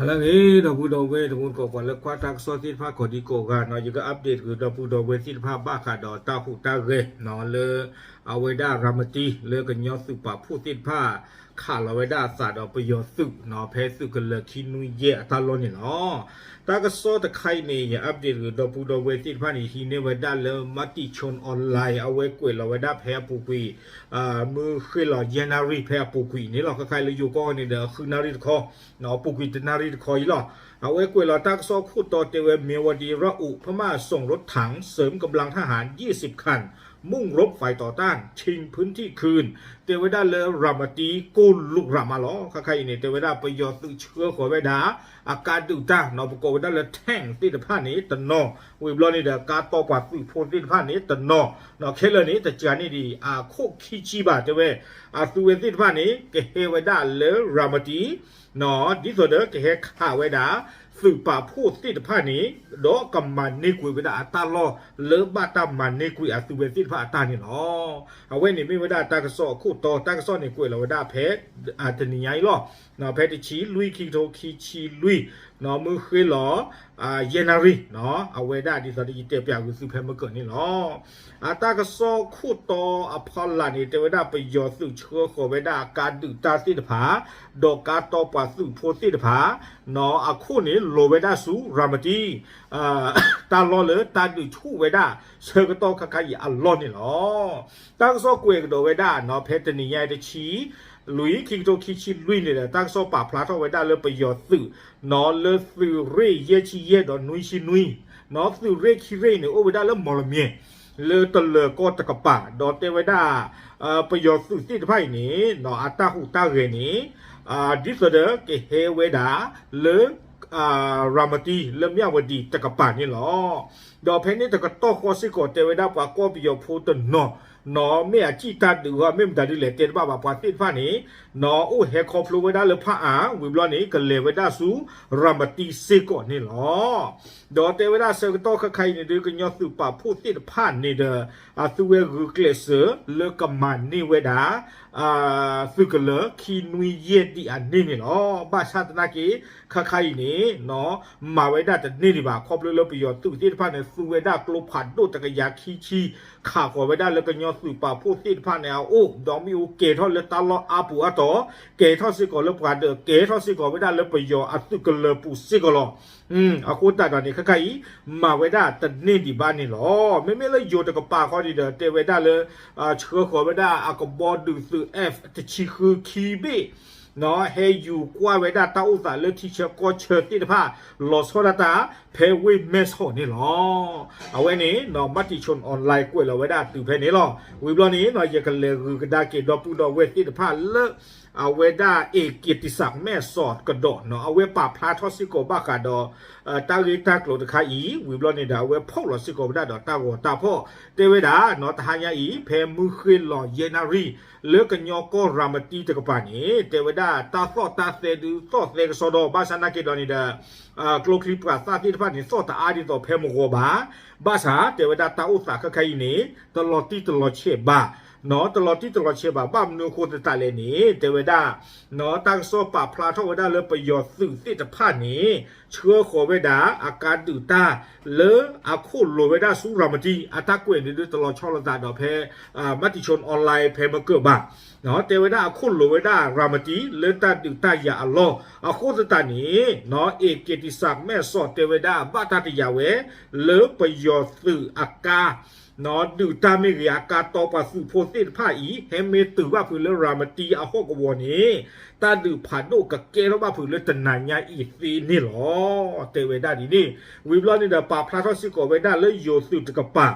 ဟါလၢအဂ့ၤ ဒီပုၢ်ဒီဝဲၢ်တံၤသကိး ပှၤလၢကွၢ်တၢ်ကစီၣ်သ့ၣ်တဖၣ်ကိးဒံကိးဂၤနီၤ, ယက update ကဒီပုၢ်ဒီဝဲၢ်သ့ၣ်တဖၣ်ဘၣ်ဃးဒီးတၢ်ဟူးတၢ်ဂဲၤနီၤ လၢအဝဲဒၣ်ရၤမတံ လၢကညီသုးပာ်ဖှိၣ်သ့ၣ်တဖၣ် ခးလီၤဝဲဒၣ်အသးဒီးပယီၤသုးနီၤ ဖဲသုးကလၢၤခံနွံယဲၢ်အတၢ်လီၢ်န့ၣ်လီၤ. တၢ်ကစီၣ်တခါအံၤန့ၣ် ယ update ကဒီပုၢ်ဒီဝဲၢ်သ့ၣ်တဖၣ်န့ၣ် ဟံးန့ၢ်ဝဲဒၣ်လၢ Matichon Online အဝဲကွဲးလီၤဝဲဒၣ်ဖဲအပူၤကွံာ် မုၢ်ဃ့ၢ်လီၤယဲၢ်နၣ်ရံၣ်ဖဲအပူၤကွံာ်န့ၣ်လီၤ. ခဲခါအံၤလၢယိၤကီၢ်န့ၣ်ဒီး ဃုနၣ်ရံၣ်တခီ အပူၤကွံာ်တနၣ်ရံၣ်တခီအံၤလီၤ. အဝဲကွဲးလီၤတၢ်ကစီၣ်ခိၣ်တီတဲဝဲ မြဝတီ ရအို พม่าส่งรถถังเสริมกำลังทหาร ยี่สิบคัน มุ่งรบฝ่ายต่อต้าน ชิงพื้นที่คืน တဲဝဲဒၣ်လၢရၤမတံကိၢ်လိာ်ရၤမးလီၤ. ခဲခါအံၤန့ၣ် တဲဝဲဒၣ်ပယီၤသုးဆှၢဃီၤဝဲဒၣ် အကါဒုးတၢ်နီၤ ပကိးဝဲဒၣ်လၢ tank သ့ၣ်တဖၣ်န့ၣ်တနီၤ, ဝံၤဘျီန့ၣ်ဒီး ကါတီပှၤသုးဖိသ့ၣ်တဖၣ်န့ၣ်တနီၤ, ခဲလၢာ်န့ၣ် တစှၤန့ၢ်ဒံးအခိၣ်ခံဆံဘၣ် တဲဝဲ, အသုးဝဲသ့ၣ်တဖၣ်န့ၣ် ကဟဲဝဲဒၣ်လၢရၤမတံ ဒ်သိးဒီးကဟဲခးဝဲဒၣ် သုးပာ်ဖှိၣ်သ့ၣ်တဖၣ်န့ၣ် ဒီးကမၤန့ၢ်ကွံာ်ဝဲဒၣ်အတၢ်လီၢ်လၢဘၣ်တၢ်မၤန့ၢ်ကွံာ်အသုးဝဲသ့ၣ်တဖၣ်အတၢ်န့ၣ်လီၤ. အဝဲန့ၣ်မ့ၢ်ဝဲဒၣ်တၢ်ကစီၣ်အခိၣ်တီ, တၢ်ကစီၣ်န့ၣ်ကွဲးလီၤဝဲဒၣ်ဖဲ တနံၤညါအံၤလီၤ. ဖဲတဆံလွံၢ် ခံကထိခံဆံလွံၢ် မုၢ်ဃ့ၢ်လီၤ ယဲၢ်နၣ်ရံၣ် အဝဲဒၣ်ဒ်သိးဒီးယတဲပျးဂုာ်သုဖဲမုၢ်ကၢၤန့ၣ်လီၤ. အတၢ်ကစီၣ်ခိၣ်တီအဖီလာ်န့ၣ် တဲဝဲဒၣ်ပယီၤသုးဆှၢဃီၤဝဲဒၣ်အကါဒုးတၢ်သ့ၣ်တဖၣ် ဒီးကါတီပှၤသုးဖိသ့ၣ်တဖၣ် အခိၣ်န့ၣ်လီၤဝဲဒၣ်ဆူရၤမတံ တၢ်လီၢ်လၢတၢ်ဒုးဆူၣ်ဝဲဒၣ်ဆၢကတီၢ်ခဲခါအံၤအလီၢ်န့ၣ်လီၤ. တၢ်ကစီၣ်ကွဲးကဒီးဝဲဒၣ်နီၤ ဖဲတနံၤညါတဆံလွံၢ် ခံကထိခံဆံလွံၢ်န့ၣ်ဒီး တၢ်ကစီၣ်ပာ်ဖျါထီၣ်ဝဲဒၣ်လၢပယီၤသုးနီၤ လၢသုးရ့ၣ်ယဲၢ်ဆံယဲၢ်ဒီးနွံဆံနွံ နီၤသုးရ့ၣ်ခံရ့ၣ်န့ၣ် အိၣ်ဝဲဒၣ်လၢမီၢ်လမၠဲၣ် လၢတလၢၤကီၢ်တကပၤ ဒီးတဲဝဲဒၣ် ပယီၤသုးသ့ၣ်တဖၣ်အံၤန့ၣ်နီၤ အတၢ်ဟူးတၢ်ဂဲၤန့ၣ် ဒ်သိးဒီးကဟဲဝဲဒၣ်လၢ ရၤမတံ လၢမၠၣ်ဝတံၤတကပၤန့ၣ်လီၤ. ဒီးဖဲန့ၣ်တကတီၢ်ဃီစ့ၢ်ကီး တဲဝဲဒၣ်ပှၤကီၢ်ပယီၤဖိတနီၤနီၤ မ့ၢ်အစံၣ်တၢ်ဒုးဧါ မ့ၢ်မတၤဒ်လဲၣ်တဲတဘၣ်ဘၣ် ပှၤသ့ၣ်တဖၣ်န့ၣ်နီၤ အိၣ်ဟဲခီဖျိဝဲဒၣ်လၢဖၣ်အၣ် ဝံၤဘျီန့ၣ် ကလဲၤဝဲဒၣ်ဆူရၤမတံစ့ၢ်ကီးန့ၣ်လီၤ. ဒီးတဲဝဲဒၣ်ဆၢကတီၢ်ခဲခါအံၤန့ၣ်ဒီး ကညီသုးပာ်ဖှိၣ်သ့ၣ်တဖၣ်န့ၣ်ဒီး အသုဝဲဂုာ်ကျဲးစၢးလၢကမၤန့ၢ်ဝဲဒၣ် သုးကလၢၤခံနွံယဲၢ်ဒံးအန့ၣ်န့ၣ်လီၤ. ဘၣ်ဆၣ်သနာ်က့ ခဲခါအံၤန့ၣ်နီၤ မၤဝဲဒၣ်တန့ၢ်ဒံးဘၣ် ခီဖျိလၢပယီၤသုးသ့ၣ်တဖၣ်န့ၣ် သူဝဲဒၣ်ကျိဖးဒိၣ်တကယၤခံဆံ ခးဃီၤဝဲဒၣ်လၢကညီသုးပာ်ဖှိၣ်သ့ၣ်တဖၣ်န့ၣ်အအိၣ် ဒီးမ့ၣ်အူကဲၤထီၣ်လၢတၢ်လီၢ်အါပူၤအါတီၤ ကဲၤထီၣ်စ့ၢ်ကီးလၢပှၤဒၢး ကဲၤထီၣ်စ့ၢ်ကီးဝဲဒၣ်လၢပယီၤအသုးကလၢၤပူၤစ့ၢ်ကီးလီၤ. အဃိသတးဒီးန့ၣ် ခဲခါအံၤ မၤဝဲဒၣ်တန့ၢ်ဒံးဘၣ်န့ၣ်လီၤ. မ့မ့ၢ်လၢယိၤတကပၤဃီန့ၣ်ဒီး တဲဝဲဒၣ်လၢ ဆှၢဃီၤဝဲဒၣ်အကဘီဒုးသုး F တဆံဃုခံဘ့ၣ် ဟဲယူၤကွၢ်ဝဲဒၣ်တၢ်အိၣ်သးလၢထံဆၢကီၢ်ဆၢသ့ၣ်တဖၣ် လီၤဆီဒၣ်တၢ် ဖဲဝ့ၢ်မဲၢ်ဆီးန့ၣ်လီၤ. အဝဲန့ၣ် Matichon Online ကွဲးလီၤဝဲဒၣ်အတုၤဖဲန့ၣ်လီၤ. ဝံၤဘျီန့ၣ် ယကလဲၤဂုာ်ကဒါက့ၤဒီပုၢ်ဒီဝဲၢ်သ့ၣ်တဖၣ်လၢ အဝဲဒၣ် A K တံၤစၢ်မဲၢ်ဆီးကဒီးနီၤ အဝဲပာ်ဖျါထီၣ်စ့ၢ်ကီးဘၣ်ဃးဒီး တၢ်ဂ့ၢ်တၢ်ကျိၤတခါအံၤ ဝံၤဘျီန့ၣ်ဒီး အဝဲဖီၣ်လီၤစ့ၢ်ကီးဝဲဒၣ်ဒီးတၢ်ဂီၤတၢ်ဖီၣ် တဲဝဲဒၣ်နီၤ တဟါညါအံၤ ဖဲမုၢ်ဃ့ၢ်လီၤယဲၢ်နၣ်ရံၣ် လၢကညီကီၢ်ရၤမတံတကပၤန့ၣ် တဲဝဲဒၣ်တၢ်သီၣ်တၢ်သဲဒုးသီၣ်သဲကစီဒီ ဘၣ်ဆၣ်နာ်က့ဒီးန့ၣ်ဒီး ကျိချံပှၤသၣ်သ့ၣ်တဖၣ်န့ၣ် သီၣ်တအါဒ်သိးဖဲမုၢ်ဂီၤဘၣ်. ဘၣ်ဆၣ်တဲဝဲဒၣ်တၢ်အိၣ်သးခဲခါအံၤန့ၣ် တလီၤတံၢ်တလီၤဆဲးဘၣ်နီၤ တလီၤတံၢ်တလီၤဆဲးဘၣ် ဘၣ်မနုၤအဃိသတးလဲၣ်န့ၣ် တဲဝဲဒၣ် တၢ်ကစီၣ်ပာ်ဖျါထီၣ်ဝဲဒၣ်လၢပယီၤသုးသ့ၣ်တဖၣ်န့ၣ် ဆှၢဃီၤဝဲဒၣ်အကါဒုးတၢ် လၢအခိၣ်လိၤဝဲဒၣ်ဆူရၤမတံ အတၢ်ကွဲးန့ၣ်ဒုးတလီၤဆီလိာ်သးဒီးဖဲ Matichon Online ဖဲမုၢ်ကၢၤဘၣ် တဲဝဲဒၣ်အခိၣ်လိၤဝဲဒၣ်ရၤမတံ လၢတၢ်ဒုးတၢ်ယၤအလီၢ် အဃိသတးန့ၣ် A K တံၤစၢ်မဲၢ်ဆီးတဲဝဲဒၣ် ဘၣ်တၢ်တယာ်ဝဲ လၢပယီၤသုးအကါ ဒုးတၢ်မ့ၢ်ဂ့ၤ အကါတီပှၤသုးဖိသ့ၣ်တဖၣ်အံၤ ဟဲမ့ၢ်တုၤဘၣ်ဖုးလၢရၤမတံအဟီၣ်ကဝီၤန့ၣ် တၢ်ဒုးဖးဒိၣ်ကကဲထီၣ်ဘၣ်ဖုးလၢတနၤညါအံၤသ့န့ၣ်လီၤ. တဲဝဲဒၣ်ဒ်န့ၣ် ဝံၤဘျီန့ၣ်ဒီး ပာ်ဖျါထီၣ်စ့ၢ်ကီးဝဲဒၣ်လၢယိၤသုးတကပၤ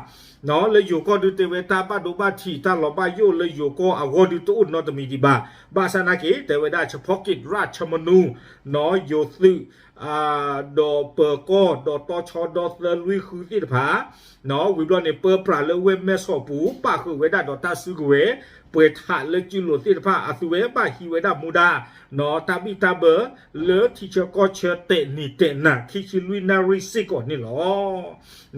လၢယိၤကီၢ်ဒုးတဲဝဲတၢ်ဘၣ်ဒိဘၣ်ထံး တၢ်လီၤဘၣ်ယိၣ်လၢယိၤကီၢ်အဂီၢ်ဒုးတအိၣ်နီတမံၤဒံးဘၣ်. ဘၣ်ဆၣ်နာ်က့ တဲဝဲဒၣ် เฉพาะกิจราชมนู ယိၤသုး ဒီးပၢၤကီၢ် ဒီးတီဆီဒီသၢလွံၢ်ဃုသ့ၣ်တဖၣ် ဝံၤဘျီန့ၣ် ပၢပြးလၢဝ့ၢ်မဲၢ်ဆီးပူၤ ပၣ်ဃုာ်ဝဲဒၣ်ဒီးတၢ်စုကဝဲၤ ပှဲၤထးလၢကၠူလိၤသ့ၣ်တဖၣ် အသုဝဲဘၣ်ဟံးဝဲဒၣ်မူဒါ တၢ်ဘံၣ်တၢ်ဘၢ လၢထံဆၢကီၢ်ဆၢတဲာ်နံၤတဲာ်နၤ ခံဆံလွံၢ်နၣ်ရံၣ်စ့ၢ်ကီးန့ၣ်လီ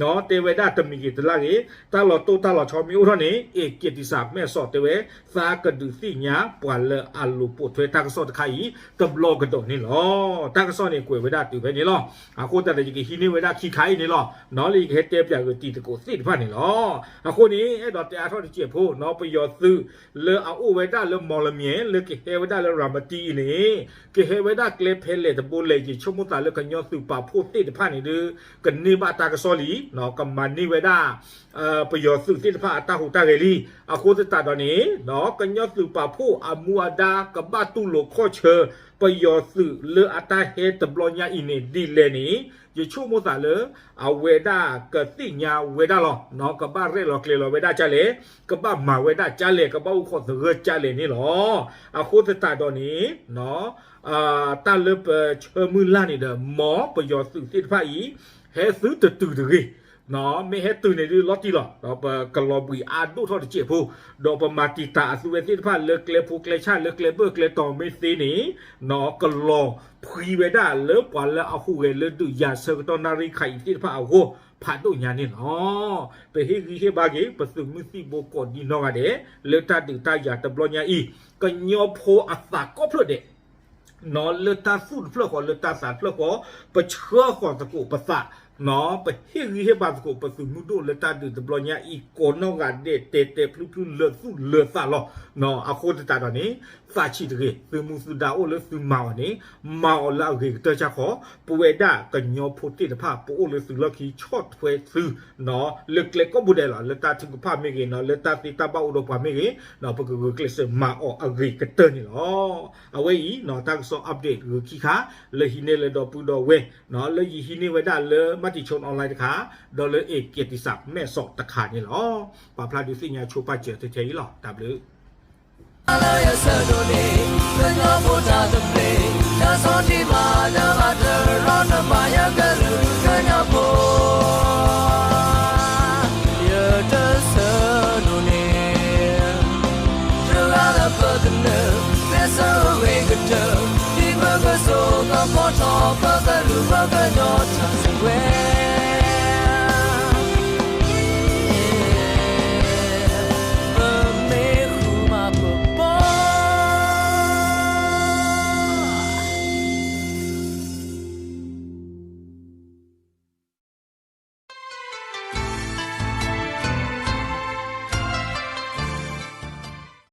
ၤ. တဲဝဲဒၣ်တမံၤဂ့ၤတလၢ်ဂ့ၤ တၢ်လီၤတိၢ်တၢ်လီၤဆီမ့ၢ်အိၣ်ထီၣ်န့ၣ် အ့ၣ်က့ၤတံၢ်စၢ်မဲာ်စီၣ်တဲဝဲ သးကဒုးသ့ၣ်ညါပှၤလၢအလိာ်ပိာ်ထွဲတၢ်ကစီၣ်တခါအံၤ တဘျီကဒီးန့ၣ်လီၤ. တၢ်ကစီၣ်န့ၣ်ကွဲးဝဲဒၣ်တုၤဖဲန့ၣ်လီၤ. အဃိသတးဒီးယကဟံးန့ၢ်ဝဲဒၣ်ခံခါအံၤန့ၣ်လီၤ. နီၢ်လၢယကဟဲတဲပၠးဂ့ၤတံၤသကိးသ့ၣ်တဖၣ်န့ၣ်လီၤ. အဃိန့ၣ် အဲၣ်ဒိးတဲအါထီၣ်တစဲးဖိ နီၢ်ပယီၤသုး လၢအအိၣ်ဝဲဒၣ်လၢမီၢ်လမၠဲၣ် လၢကဟဲဝဲဒၣ်လၢရၤမတံအံၤန့ၣ် ကဟဲဝဲဒၣ်ကျဲဖဲလဲၣ်တဘိလဲၣ် ယဆိကမိၣ်သးလၢကညီသုးပာ်ဖှိၣ်သ့ၣ်တဖၣ်န့ၣ်ဒီး ကန့ၢ်ဘၣ်တၢ်ကစီၣ်လံ, ကမၤန့ၢ်ဝဲဒၣ် ပယီၤသုးသ့ၣ်တဖၣ်အတၢ်ဟူးတၢ်ဂဲၤလံ. အဃိသတးဒီးန့ၣ် ကညီသုးပာ်ဖှိၣ်အမူအဒါကဘၣ်တူၢ်လိာ်ခီၣ်ဆၢ ပယီၤသုးလၢအတၢ်ဟဲတဘျီညါအံၤန့ၣ် ဒ်လဲၣ်န့ၣ် ယဆိကမိၣ်သးလၢ အဝဲဒၣ်ကသ့ၣ်ညါဝဲဒၣ်လီၤ. ကဘၣ်ရဲၣ်လီၤကျဲၤလီၤဝဲဒၣ်ကၢ်လဲၣ်, ကဘၣ်မၤဝဲဒၣ်ကၢ်လဲၣ်, ကဘၣ်အိၣ်ခိးသဂၢၢ်ကၢ်လဲၣ်န့ၣ်လီၤ. အဃိသတးဒီးန့ၣ် တၢ်လၢပဆၢမုၢ်လၢ်န့ၣ်ဒီး မ်ပယီၤသုးသ့ၣ်တဖၣ်အံၤ ဟဲသုတတုၤတဂ့ၤ, မ့ၢ်ဟဲတုၤန့ၣ်ဒ်လီၤတံၢ်လီၤ. ဒီးပကလီၤဘှံးအါဒိၣ်ထီၣ်တစဲးဖိ, ဒီးပမၤတံာ်တာ်အသုဝဲသ့ၣ်တဖၣ်လၢကျဲဖိကျဲဆၣ်လၢကျဲဘၢၣ်ကျဲတီၤမ့ၢ်သ့န့ၣ် ကလီၤဖှံဝဲဒၣ်လၢပှၤလၢအဟူးဂဲၤလၢဒုးယၤဆၢကတီၢ်နၣ်ရံၣ်ခါအံၤသ့ၣ်တဖၣ်အဂီၢ် ဖးဒိၣ်ညါန့ၣ်လီၤ. ပဟ့ၣ်ဂံၢ်ဟ့ၣ်ဘါက့ၤ ပသုးမုၢ်သံၣ်ဘိကိးဒံနီၢ်ဂၤဒဲး လၢတၢ်ဒုးတၢ်ယၤတဘျီညါအံၤ ကညီဖိအသးကိးဖျၢၣ်ဒဲး လၢတၢ်သူၣ်တဖျၢၣ်ဃီ လၢတၢ်သးတဖျၢၣ်ဃီ ပဆှၢဃီၤသကိးပသး, ပဟ့ၣ်ဂံၢ်ဟ့ၣ်ဘါသကိးပသုးမုၢ်ဒိၣ်လၢတၢ်ဒုးတဘျီညါအံၤ ကိးနီၢ်ဂၤဒဲးတဲတဲဖျုဖျုလၢသူၣ်လၢသးလီၤ. အဃိသတးဒီးန့ၣ် သးဆံးတဂ့ၤ, သုးမုၢ်သုးဒါအိၣ်လၢသုမၤအီၤန့ၣ် မၤအီၤလၢအဂ့ၤကတၢၢ်ကၢ်ဃီ, ပဝဲဒၣ်ကညီဖိသ့ၣ်တဖၣ် ပအိၣ်လၢသုးလီၢ်ခံဆီၣ်ထွဲသု လၢကျဲကိးပူၤဒဲးလီၤ, လၢတၢ်ထုကဖၣ်မ့ၢ်ဂ့ၤ, လၢတၢ်သ့တၢ်ဘၣ်အိၣ်ဒီးပှၤမ့ၢ်ဂ့ၤ, ပကဂုာ်ကျဲးစၢးမၤအီၤအဂ့ၤကတၢၢ်န့ၣ်လီၤ. အဝဲအံၤ တၢ်ကစီၣ် update ဂုၤခံခါ လၢဟံးန့ၢ်လၢဒီပုၢ်ဒီဝဲၢ် လၢယဟံးန့ၢ်ဝဲဒၣ်လၢ Matichon Online တခါ, ဒီးလၢအ့ၣ်က့ၤတံၢ်စၢ်မဲာ်စီၣ်တခါန့ၣ်လီၤ. ပာ်ဖျါဒုးသ့ၣ်ညါဆိပာ်စၢၤထဲထဲအံၤလီၤ. တၢ်ဘျုး လၢယဆၢဒိၣ်န့ၣ် ကညီဖိတၢ်သဘျ့ တၢ်ဆီၣ်တံၢ်မၤ တၢ်ဘၣ်တရီတပါ ယကလုာ်ကညီ